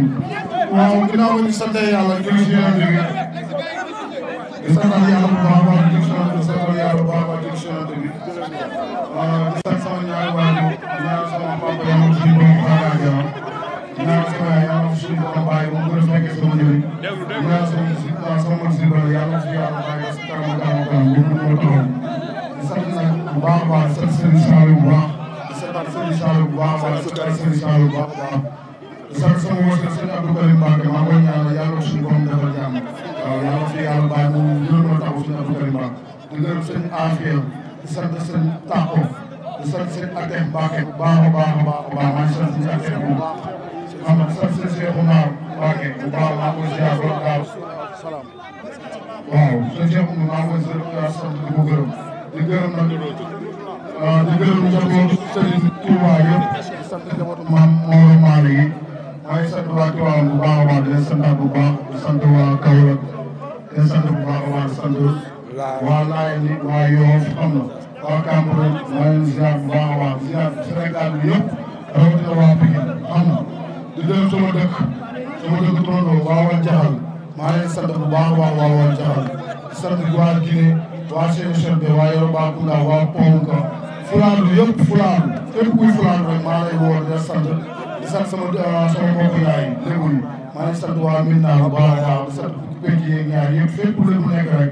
Ndiaye. waaw ginnaaw ba ñu sant yàlla julli si yonent bi di santal yàlla bu baax a baax di santal yàlla bu baax a baax julli si yonent bi di sant sama ñaari waajur ñaar sama papa yàlla ko suñu borom xaaral jàmm ñaar sama yaay yàlla ko suñu borom bàyyi ba mu gën a fekkee sama njëriñ ñaar sama mag si bëri yàlla ko si yàlla bàyyi ba si kanam kanam bu mu mën a taxaw di sant nag bu baax a baax di sant Serigne Sall bu baax di santal Serigne Sall bu baax a baax di santal Serigne Sall bu baax a baax di sant sama wërsëg sëñ Abdou Karim Mbacke maa koy ñaanal yàlla ko suñu borom defal jàmm waaw yàlla fi yàlla bàyyi mu gën a taxaw sëñ Abdou Karim Mbacke di gërëm sëñ Afia di sant sëñ Tako di sant sëñ Atem Mbacke bu baax a baax a baax a baax maa ngi sant sëñ Atem bu baax xam nga di sant sëñ Cheikh Oumar Mbacke bu baax maa koy ziar ba gaaw waaw sëñ Cheikh Oumar maa koy sant di ko gërëm di gërëm nag di gërëm njabootu sëriñ Touba yëpp di sant njabootu maam Mawla Maale yi maa ngi sant waa Tivaouane bu baax a baax di leen santaat bu baax di sant waa Kaolack di leen sant bu baax a baax di sant waa Laayeen waa Yoff xam nga waa Cambérène maa ngi leen ziar bu baax a baax di ziar Sénégal bi yëpp rawatina waa Pikine xam nga di gërëm sama dëkk turandoo waa Wal Jaxal maa ngi leen sant bu baax a baax waa Wal Jaxal di sant waa Guinée waa Sénégal waa Yoruba Kunda waa Ponka Fulaadu yëpp Fulaadu képp kuy Fulaadu rek maa lay woo di la sant di sant sama mbokk yaay léegi maa ngi sant waa Minna bu baax a baax di sant penc yeeg ñaar yëpp fépp lu mu nekk rek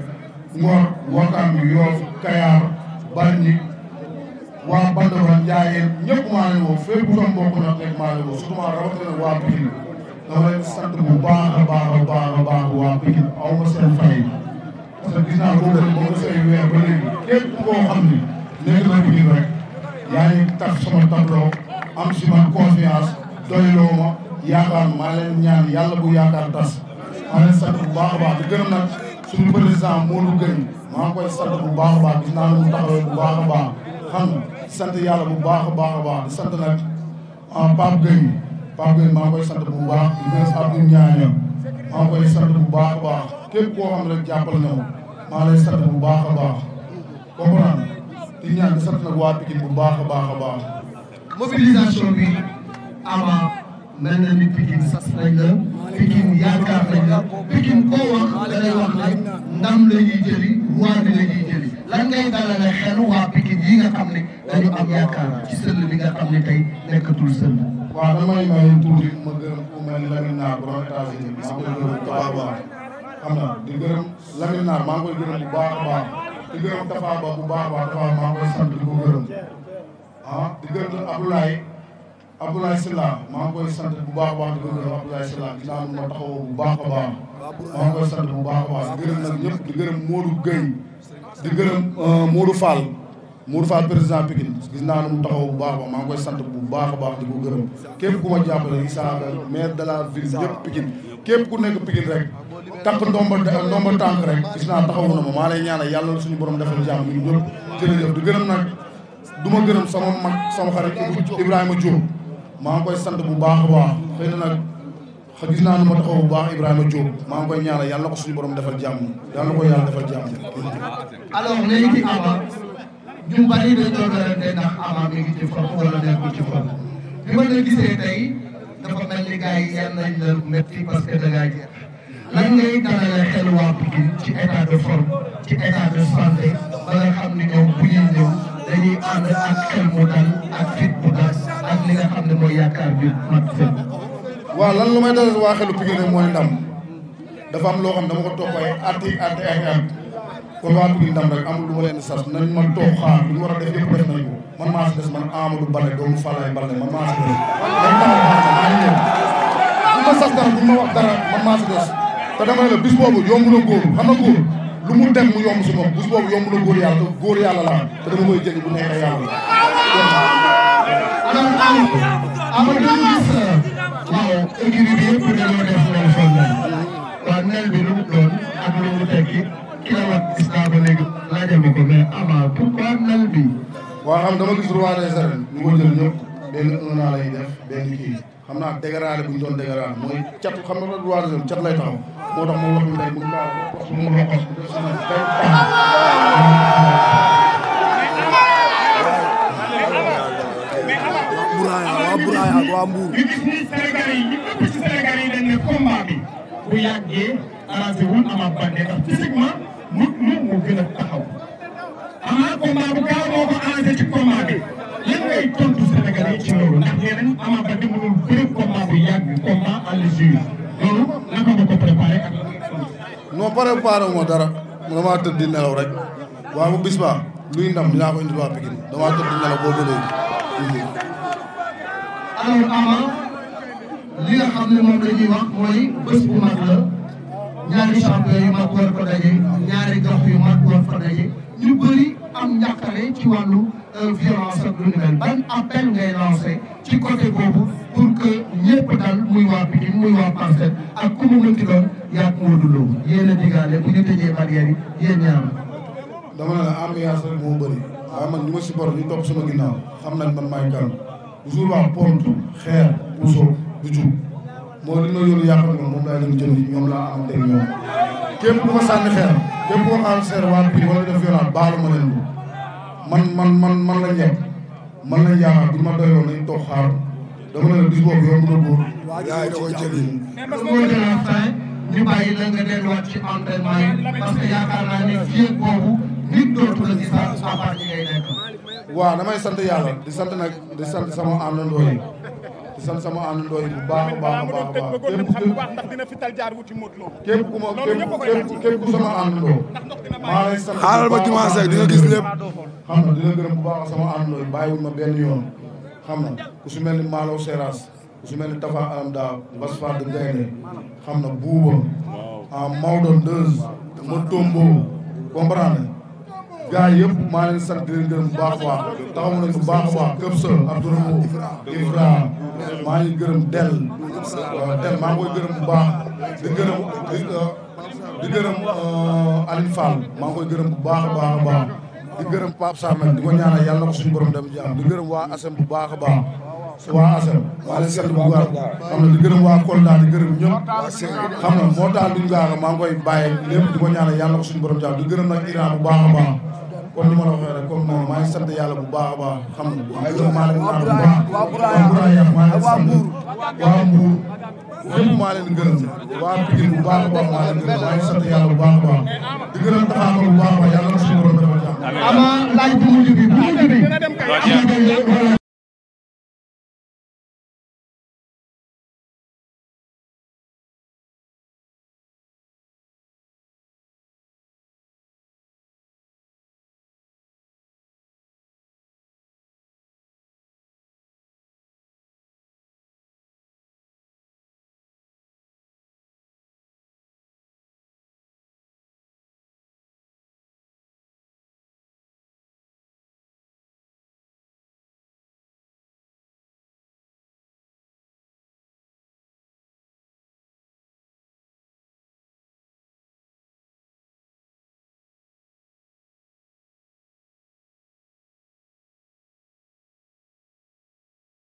Ngor Wakam Yoff Kayar Bargny waa Bandora Ndiayeen ñëpp maa leen woo fépp sama mbokk nag rek maa leen woo surtout maa rawatina waa Pikine dama leen sant bu baax a baax a baax a baax waa Pikine aw ma seen fay parce que gis naa boobu rek moom say weer ba léegi képp koo xam ni nekk na Pikine rek yaa ngi tax sama tableau am si man confiance doyloo ma yaakaar maa leen ñaan yàlla bu yaakaar tas maa leen sant bu baax a baax di gërëm nag suñu président Modou Gueye maa ngi koy sant bu baax a baax gis naa ne mu taxawee bu baax a baax xam nga sant yàlla bu baax a baax a baax di sant nag Pape Gueye maa ngi koy sant bu baax di gërëm Abdou Ndiaye maa ngi koy sant bu baax a baax képp koo xam ne rek jàppale na ma maa lay sant bu baax a baax comprendre di ñaan di sant nag waa Pikine bu baax a baax a baax. mobilisation bi Ama mel na ni Pikine sas nañ la Pikine yaakaar nañ la Pikine koo wax da ngay wax ne ndam la ñuy jëli roi bi la ñuy jëli lan ngay dalale xel waa Pikine yi nga xam ne dañu am yaakaar ci sëll bi nga xam ne tey nekkatul sëll. waaw damay may tuuti ma gërëm ku mel ni Lamine Naar borom États-Unis maa ngi koy gërëm bu baax a baax xam nga di gërëm Lamine Naar maa ngi koy gërëm bu baax a baax di gërëm Tafa Ba bu baax a baax Tafa maa ngi koy sant di ko gërëm di gërëm Abdoulaye Sylla maa ngi koy sant bu baax a baax di ko gërëm Abdoulaye Sylla gis naa ma taxawoo bu baax a baax maa ngi koy sant bu baax a baax di gërëm nag ñëpp di gërëm Modou Gueye di gërëm Modou Fall président Pikine gis naa ne mu taxaw bu baax a baax maa ngi koy sant bu baax a baax di ko gërëm képp ku ma jàppale Issa maire de la ville yëpp Pikine képp ku nekk Pikine rek takk ndomba tànk rek gis naa taxawu na ma maa lay ñaanal yàlla suñu borom defal jàmm ñu ñëpp jërëjëf di gërëm nag du ma gërëm sama mag sama xarit Ibrahima Diop maa ngi koy sant bu baax a baax xëy na nag gis naa ne ma taxaw bu baax Ibrahima Diop maa ngi koy ñaanal yàlla na ko suñu borom defal jàmm yàlla na ko yàlla defal jàmm. alors léegi Ama ñu bari dañ doon ne ndax Ama mi ngi ci forme wala nekkul ci forme bi ma la gisee tey dafa mel ni gars yi yan nañ la métti parce que da ngaa jeex lan ngay dalale xel waa Pikine ci état de forme ci état de santé ba nga xam ni ñoom bu ñuy ñëw dañuy ànd ak xel mu dal ak fit bu dal ak li nga xam ne mooy yaakaar bi mat seen. waaw lan lu may dalal waa xelu Pikine mooy ndam dafa am loo xam dama ko topp ay at kon waa Pikine ndam rek amul lu ma leen sas nañ ma toog xaar lu ñu war a def yëpp def nañ ko man maa si des man Amadou Baldé doomu Falaye Baldé man maa si des dañ taxaw maa ngi ñëw bu ma sas dara bu ma wax dara man maa si des te dama ne la bis boobu yomb na góor xam na góor lu mu dem mu yomb si moom bis boobu yomb na góor yàlla laa te dama koy jëli bu neexee yàlla Amadou dañu gis waaw équipe bi yëpp dañoo def loolu sol nañ waaw nel bi lu mu doon ak lu mu tekki ki la wax gis naa ba léegi laajal ko mais Ama pourquoi nel bi. waaw xam dama gis roi des arènes ñu ko jël ñëpp benn 1 an lay def benn kii xam naa dégradé bu ñu doon dégradé mooy cat xam nga roi des arènes cat lay taxaw moo tax mu wax lu ndey mu gaaw wax mu loxos bu def sama day waa Bouraya ak waa Mbour. ñu gis ni Sénégalais yi ñu ëpp ci Sénégalais yi mais combat bi bu yàggee arrangé wul Ama Baldé ndax physiquement Modou moo gën a taxaw Ama combat bu gaaw moo ko arrangé ci combat bi lan ngay tontu Sénégalais ci loolu ndax nee nañ Ama Baldé mënul bëri combat bu yàgg combat à l'usure loolu naka nga ko préparé ak la ngay tontu. non préparé wu ma dara damaa tëdd di nelaw rek waaye bu bis ba luy ndam dinaa ko indi waa Pikine damaa tëdd di nelaw boobu léegi. alors Ama li nga xam ne moom la ñuy wax mooy bés bu mag la ñaari champion yu mag war ko daje ñaari gox yu mag war fa daje ñu bëri am njàqare ci wàllu violence ak lu ni mel ban appel ngay lancé ci côté boobu pour que ñëpp dal muy waa Pikine muy waa Parcelles ak ku mu mënti doon yaa ngi Modou Lo yéen a digaale bu ñu tëjee barrière yi yéen ñaar. dama ne la ambiance rek moo bëri waaye man ñu ma support ñu topp sama ginnaaw xam nañ man maay kan toujours wax pont xeer puso du jub moo li ma yónni yaakaar ne moom laa leen jënd ñoom laa amante ak ñoom képp ku ko sànni xeer képp ku ko xaal seer waa Pikine wala def violence baalu ma leen man la ñepp man lañ yaakaar bu ma doyoon nañ toog xaar dama ne la bis boobu yow mu góor yaa ngi koy jëli ñu bàyyi la nga delluwaat ci entraînement yi parce que yaakaar naa ne fii boobu nit dootu la gis à part ñi ngay nekk. waaw damay sant yàlla di sant nag di sant sama àndandoo yi di sant sama àndandoo yi bu baax a baax a baax a baax képp ku sama àndandoo maa lay sant xaaral ba dimanche rek di nga gis lépp. xam na dina gërëm bu baax sama àndandoo yi bàyyiwul ma benn yoon xam na ku si mel ni Malaw Seras ku si mel ni Tafa Alamda Bas Fade Gaynde xam na Buuba Maodo Ndeuz ma Tombo comprendre gars yëpp maa leen sant di leen gërëm bu baax a baax taxawu nañ bu baax a baax këp sa Abdourahmane Ifra maa ngi gërëm Del maa ngi koy gërëm bu baax di gërëm Aline Fall maa ngi koy gërëm bu baax a baax a baax di gërëm Pape Sarr nag di ko ñaanal yàlla na ko suñu borom dem jàmm di gërëm waa ASM bu baax a baax waa ASM maa leen sant bu baax xam na di gërëm waa Kolda di gërëm ñëpp xam na moo taal duñ gaaga maa ngi koy bàyyi lépp di ko ñaanal yàlla na ko suñu borom jàmm di gërëm nag Iran bu baax a baax comme ni ma la waxee rek comme noonu maa ngi sant yàlla bu baax a baax xam nga gërëm maa leen ñaan bu baax waa Bouraya maa leen sant waa Mbour lépp maa leen gërëm waa Pikine bu baax a baax maa leen gërëm maa ngi sant yàlla bu baax a baax di gërëm taxaama bu baax a baax yàlla na suñu borom defal jàmm. Ama laaj bu mujj bi